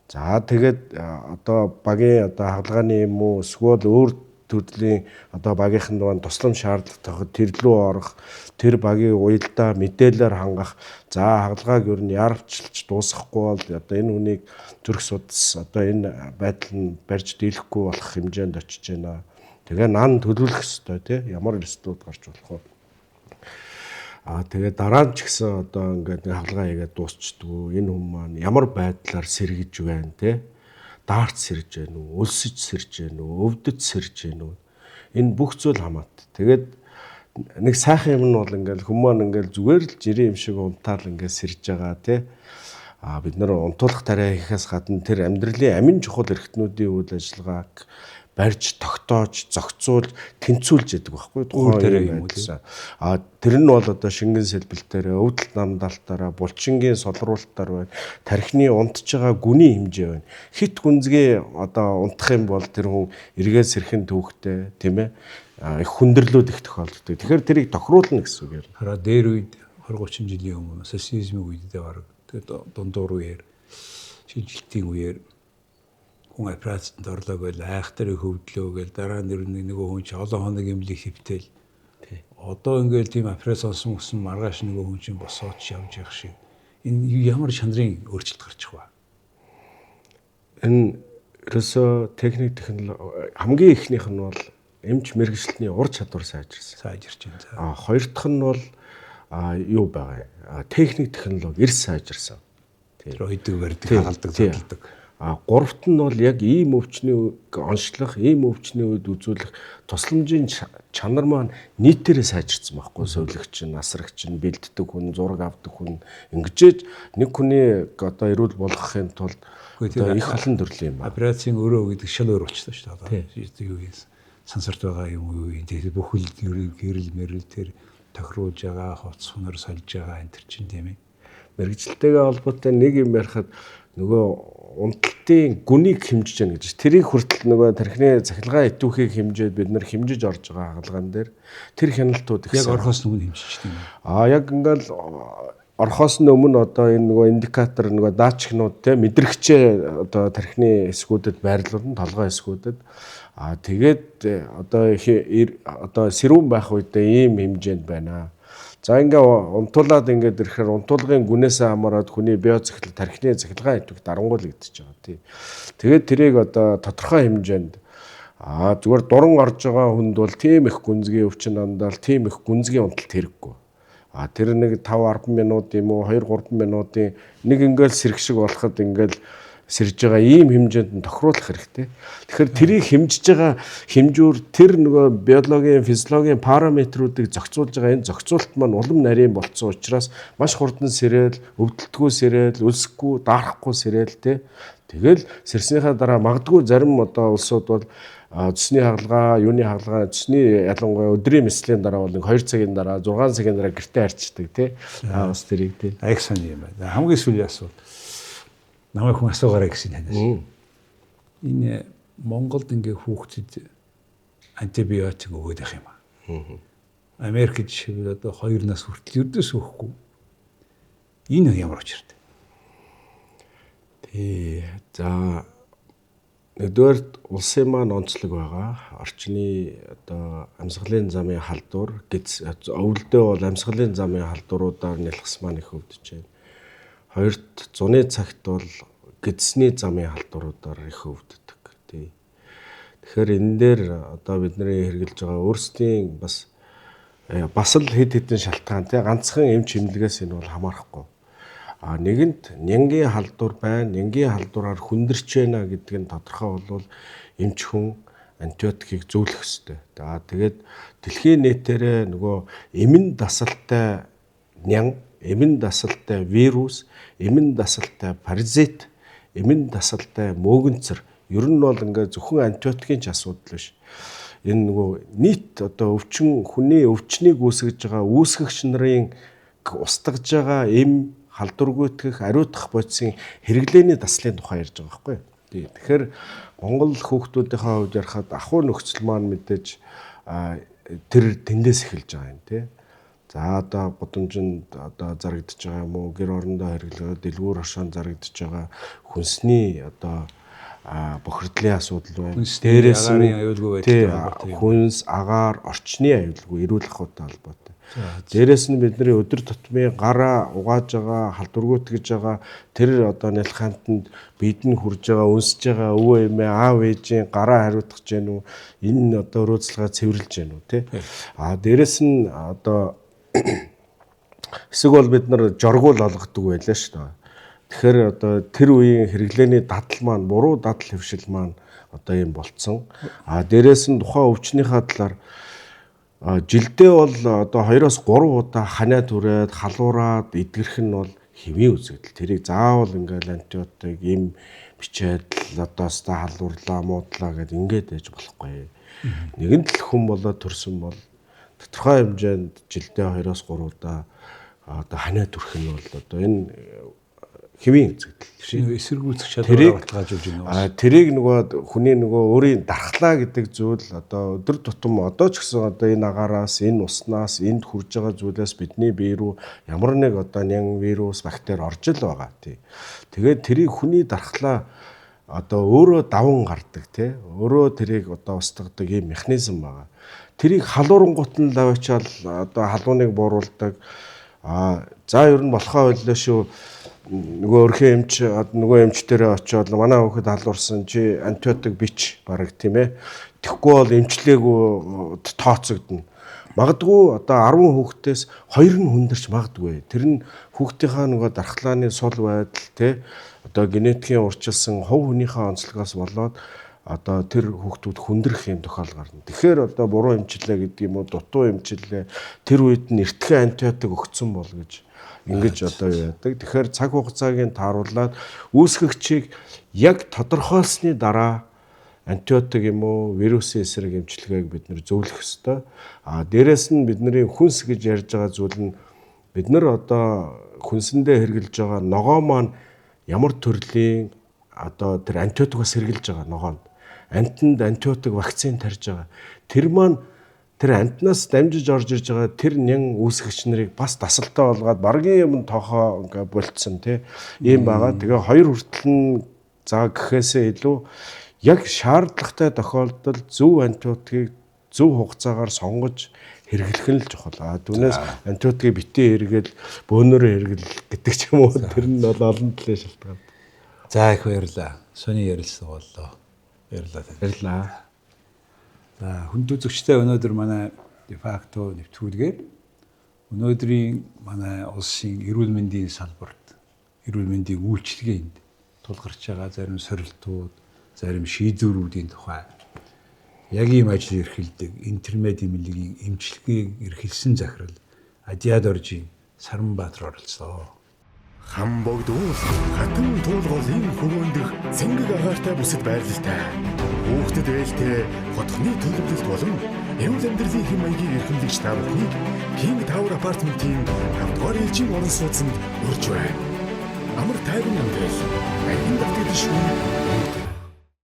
За тэгээд одоо багийн одоо хагалгааны юм уу эсвэл өөр төрлийн одоо багийнхан маань туслам шаардлагатай тэр лүү орох, тэр багийг уялдаа мэдээлэлээр хангах. За хагалгааг ер нь яарвчилж дуусгахгүй бол одоо энэ хүнийг зүрх судас одоо энэ байдал нь барьж дийлэхгүй болох хэмжээнд очиж байна. Тэгээ нан төлөвлөх ёстой тий ямар эрсдлүүд гарч болох вэ? Аа тэгээ дараа нь ч гэсэн одоо ингээд нэг хагалгаа хийгээд дуусчдгүү. Энэ хүн маань ямар байдлаар сэргэж байна тий? Даарч сэрж байна уу? Өлсөж сэрж байна уу? Өвдөж сэрж байна уу? Энэ бүх зүйл хамаатай. Тэгээд нэг сайхан юм нь бол ингээд хүмүүс маань ингээд зүгээр л жирийн юм шиг унтаал ингээд сэрж байгаа тий. А бид нар унтуулах тариа хийхээс гадна тэр амьдралын амин чухал эрхтнүүдийн үйл ажиллагааг барьж тогтоож, зохицуулж, тэнцвүүлж яадаг байхгүй тухайн юм уу? А тэр нь бол одоо шингэн сэлбэлтээр, өвдөлт намдаалтаараа, булчингийн солруулалтаар байна. Тархины унтж байгаа гүний хэмжээ байна. Хит гүнзгий одоо унтах юм бол тэр хүн эргээд сэрхэн төвхтэй, тийм ээ? Их хүндрэлүүд их тохиолддог. Тэгэхээр тэрийг тохируулна гэсэн үг юм. Хараа дээр үед 20 30 жилийн өмнө социализмын үедээ бараг тэгээд дундуур үеэр шилжилтийн үеэр хүн операцид орлоо гээл айхтар хөвдлөө гээл дараа нь нөгөө хүн чи олон хоног имлэг хөвтөл. Одоо ингээл тийм операц олсон гэсэн маргааш нөгөө хүн чинь босоод явж явах шиг. Энэ ямар чанарын өөрчлөлт гарчих вэ? Энэ ерөөсөө техник технологи хамгийн эхнийх нь бол эмч мэргэжилтний ур чадвар сайжирсан. Сайжирч байна. А хоёр дахь нь бол юу байгаа юм? Техник технологи эрс сайжирсан. Тэр ойдог барьдаг, хагалдаг, задалдаг. А гуравт нь бол яг ийм өвчний онцлох, ийм өвчний үед үзүүлэх тусламжийн чанар маань нийтээрээ сайжирсан байхгүй. Сувилагч, насрагч, бэлддэг хүн, зураг авдаг хүн ингэжээж нэг хүний одоо эрүүл болгохын тулд одоо их олон төрлийн юм байна. Операцийн өрөө гэдэг шал өөр болчихлоо шүү дээ. Одоо юу юм сансарт байгаа юм уу юм тэр бүхэл гэрэл мэрэл тэр тохируулж байгаа, хоц хунар сольж байгаа энэ төр чинь тийм ээ. Мэргэжилтэйгээ холбоотой нэг юм ярихад нөгөө унталтын гүнийг хэмжиж яана гэж. Тэрийг хүртэл нөгөө тархины цахилгаан итүүхийг хэмжээд бид нар хэмжиж орж байгаа хагалгаан дээр тэр хяналтууд их. Яг орхоос өмнө хэмжиж тийм үү? Аа яг ингээл орхоос нь өмнө одоо энэ нөгөө индикатор нөгөө даачгнууд те мэдрэгчээ одоо тархины хэсгүүдэд байрлуулна, толгой хэсгүүдэд. Аа тэгээд одоо сэрүүн байх үедээ ийм хэмжээнд байна. За ингээ унтуулад ингээд ирэхээр унтуулгын гүнээсээ хамаарат хүний био цахил тархины цахилгаан идэвх дарангуйлагдчихж байгаа тий. Тэгээд тэрийг одоо тодорхой хэмжээнд зүгээр дуран орж байгаа хүнд бол тийм их гүнзгий өвчин андаал, тийм их гүнзгий унталт хэрэггүй. А тэр нэг 5 10 минут юм уу 2 3 минутын нэг ингээл сэрэг шиг болоход ингээл сэрж байгаа ийм хэмжээнд нь тохируулах хэрэгтэй. Тэгэхээр тэрийг хэмжиж байгаа хэмжүүр тэр нөгөө биологийн, физиологийн параметруудыг зохицуулж байгаа энэ зохицуулалт маань улам нарийн болцсон учраас маш хурдан сэрэл, өвдөлтгүй сэрэл, өлсөхгүй, даарахгүй сэрэл те. Тэгэл сэрснийхаа дараа магадгүй зарим одоо улсууд бол цөсний хагалгаа, юуны хагалгаа, цөсний ялангуяа өдрийн мэслийн дараа бол нэг 2 цагийн дараа, 6 цагийн дараа гэртээ харчдаг тий. Аа бас тэрийг тий. Аяг сони юм байна. Хамгийн сүүлийн асуулт. Намайг хүн асуугаарай гэсэн танаас. Энэ Монголд ингээ хүүхдэд антибиотик өгөөд байх юм аа. Америкт жишээлбэл одоо 2 нас хүртэл ердөөс өгөхгүй. Энэ ямар учиртай? Тий. За Нэгдүгээр улсын маань онцлог байгаа. Орчны одоо амьсгалын замын халдвар, өвөлдөө бол амьсгалын замын халдваруудаар нялхас маань их өвдөж байна. Хоёрт зуны цагт бол гэдсний замын халдваруудаар их өвддөг. Тий. Тэгэхээр энэ дээр одоо бидний хэрэглэж байгаа өөрсдийн бас бас л хэд хэдэн шалтгаан тий, ганцхан эмч эмнэлгээс энэ бол хамаарахгүй. А нэгэнт нянгийн халдвар байна, нянгийн халдвараар хүндэрч байна гэдэг нь тодорхой болвол эмч хүн антибиотикийг зөвлөх ёстой. За тэгээд дэлхийн нийтээрээ нөгөө эмэн дасалтай нян, эмэн дасалтай вирус, эмэн дасалтай паразит, эмэн дасалтай мөөгөнцөр ер нь бол ингээ зөвхөн антибиотикийн ч асуудал биш. Энэ нөгөө нийт одоо өвчин хүний өвчнийг үүсгэж байгаа үүсгэгч нарын устгаж байгаа эм халдваргүйтгэх, ариутгах бодисын хэрэглээний даслын тухай ярьж байгаа байхгүй юу? Тэгэхээр Монгол хүүхдүүдийнхээ хувьд ярихад ахуй нөхцөл маань мэдээж тэр тэндээс эхэлж байгаа юм тий. За одоо гудамжинд одоо зарагдаж байгаа юм уу, гэр орондоо хэрэглээ, дэлгүүр хошоонд зарагдаж байгаа хүнсний одоо бохирдлын асуудал байна. Дээрээс нь аюулгүй байдалтай холбоотой. Хүнс, агаар, орчны аюулгүй, эрүүл ахуйтай холбоотой. Дээрээс нь бидний өдөр тутмын гараа угааж байгаа, халдваргүйтгэж байгаа тэр одоо нялхаантанд бид нь хурж байгаа, үнсэж байгаа өвөө эмээ, аав ээжийн гараа хариутгах гэнэ үү? Энэ одоо өрөөцлөгөө цэвэрлж гэнэ үү, тэ? А дээрээс нь одоо хэсэг бол бид нар жоргуул олгодог байлаа шүү дээ. Тэгэхээр одоо тэр үеийн хэрэглээний дадал маань, буруу дадал хэвшил маань одоо юм болцсон. А дээрээс нь тухайн өвчнийхээ талаар жилдээ бол одоо 2-3 удаа ханиа түрээд халуураад эдгэрэх нь бол хэвийн үзэгдэл. Тэрийг заавал ингээл антибиотик им бичээд л одоо өстой халуурлаа, муудлаа гэд ингээд байж болохгүй. Нэгэн л хүн болоод төрсөн бол тодорхой хэмжээнд жилдээ 2-3 удаа одоо ханиа түрэх нь бол одоо энэ хэвийн үзэгдэл. Эсэргүүцэх чадвараа баталгаажуулж байна. Тэрийг нөгөө хүний нөгөө өөрийн дархлаа гэдэг зүйл одоо өдөр тутам одоо ч гэсэн одоо энэ агаараас, энэ уснаас, энд хурж байгаа зүйлээс бидний бие рүү ямар нэг одоо нян вирус, бактери орж л байгаа тий. Тэгээд тэрийг хүний дархлаа одоо өөрөө даван гардаг тий. Өөрөө тэрийг одоо устгадаг ийм механизм байгаа. Тэрийг халуурангуут нь лавчаал одоо халууныг бууруулдаг. За ер нь болохоо боллоо шүү. Нөгөө өрхийн эмч нөгөө эмч дээрээ очиод манай хүүхэд халуурсан чи антибиотик бич бараг тийм ээ. Тэгэхгүй бол эмчлээгүй тооцогдно. Магадгүй одоо 10 хүүхдээс 2 нь хүндэрч магадгүй. Тэр нь хүүхдийнхаа нөгөө дархлааны сул байдал тий одоо генетикийн урчилсан хувь хүнийхээ онцлогоос болоод одоо тэр хүүхдүүд хүндрэх юм тохиол гарна. Тэгэхээр одоо буруу эмчилээ гэдэг юм уу, дутуу эмчилээ тэр үед нь эртхэн антибиотик өгсөн бол гэж ингэж одоо яадаг. Тэгэхээр цаг хугацааг нь тааруулаад үүсгэгчийг яг тодорхойлсны дараа антибиотик юм уу, вирусын эсрэг эмчилгээг бид нэр зөвлөх ёстой. А дээрэс нь бидний хүнс гэж ярьж байгаа зүйл нь бид нар одоо хүнсэндээ хэрэглэж байгаа ногоо маань ямар төрлийн одоо тэр антибиотикоос хэрэглэж байгаа ногоонд амтанд антибиотик вакцин тарьж байгаа. Тэр маань тэр амтнаас дамжиж орж ирж байгаа тэр нян үүсгэгч нарыг бас дасалтай болгоод баргийн юм тоохоо ингээ болцсон тий ийм байгаа. Тэгээ хоёр хүртэл нь за гэхээсээ илүү яг шаардлагатай тохиолдолд зөв антибиотикийг зөв хугацаагаар сонгож хэрэглэх нь л чухал. А түүнээс антибиотикийг битгий хэрэгэл, бөөнөрөө хэрэгэл гэдэг ч юм уу тэр нь бол олон талын шалтгаан. За их баярлалаа. Сони ярилцлага боллоо. Баярлалаа. Баярлалаа. За хүнд үзэгчтэй өнөөдөр манай дефакто нэвтрүүлгээр өнөөдрийн манай улсын эрүүл мэндийн салбарт эрүүл мэндийн үйлчилгээнд тулгарч байгаа зарим сорилтууд, зарим шийдвэрүүдийн тухай яг ийм ажил эрхэлдэг Интермед эмнэлгийн эмчилгээг эрхэлсэн захирал Адиад Оржийн Саранбаатар оролцлоо. Хам богд уул хатан туулголын хөвөөндөх цэнгэг агаартай бүсэд байрлалтай. Хүүхдэд ээлтэй хотхны төлөвлөлт болон эрүүл амьдралын хэм маягийг эрхэмлэгч та бүхнийг King Tower Apartment-ийн 5 дугаар ээлжийн орон сууцнд урьж байна. Амар тайван амьдрал, архин давтагдашгүй